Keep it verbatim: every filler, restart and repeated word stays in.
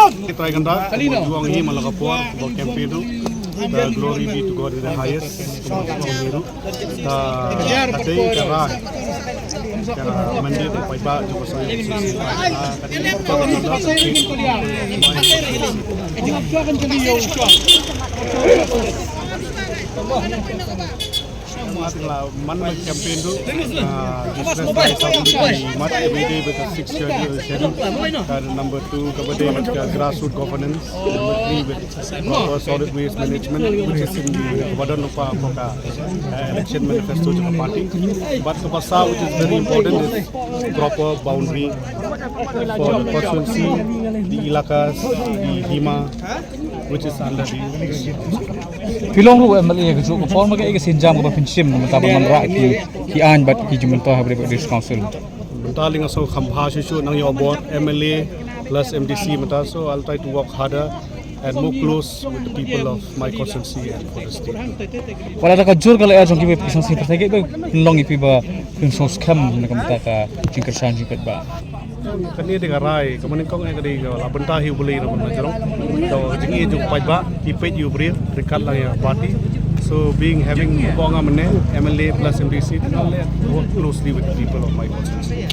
Trai ganda, juang hi man la ka por, ba campaign ruh. The glory be to God in the highest. Juang hi ruh. Ta, ta dei ka rai. Ka mandate ba paidbah jong ka soi. Mat la man ma campaign ruh, ah, distress by South East, mat every day with a six schedule, schedule. And number two, kaba dei with, uh, grassroots governance. Number three, with proper solid waste management, which is in the, kaba don lypa ha ka, uh, election manifesto jong ka party. But kaba saw, which is very important, is proper boundary for the constituency, the ilakas, the hima, which is under the Phi long ruh M L A ka juh ka por, ma kaei ka sienjam kaba phin shim na ka bynta ban wanrah ki, ki aiñ bad ki jingmyntoi ha ka District Council? Mynta lei nga sngew kham bha shuh shuh, nang ïoh bor M L A plus M D C mynta, so I'll try to work harder and more close with the people of my constituency and for the state. Wat la da ka jur ka lyer jong kiwei ki seng seng pyrthei, kaei ba phin long ïa phi ba phin sngew skhem na ka bynta ka jingkyrshan jingpeit ba? Kane dei ka rai, ka mane kong, eh, ka dei ka la bynta hi u Blei na ka jrong. To jingïeit jong u paidbah, ki peit ïa u briew, ryngkat lang ïa ka party. So being having, ko nga mynne M L A plus M D C, to work closely with the people of my constituency.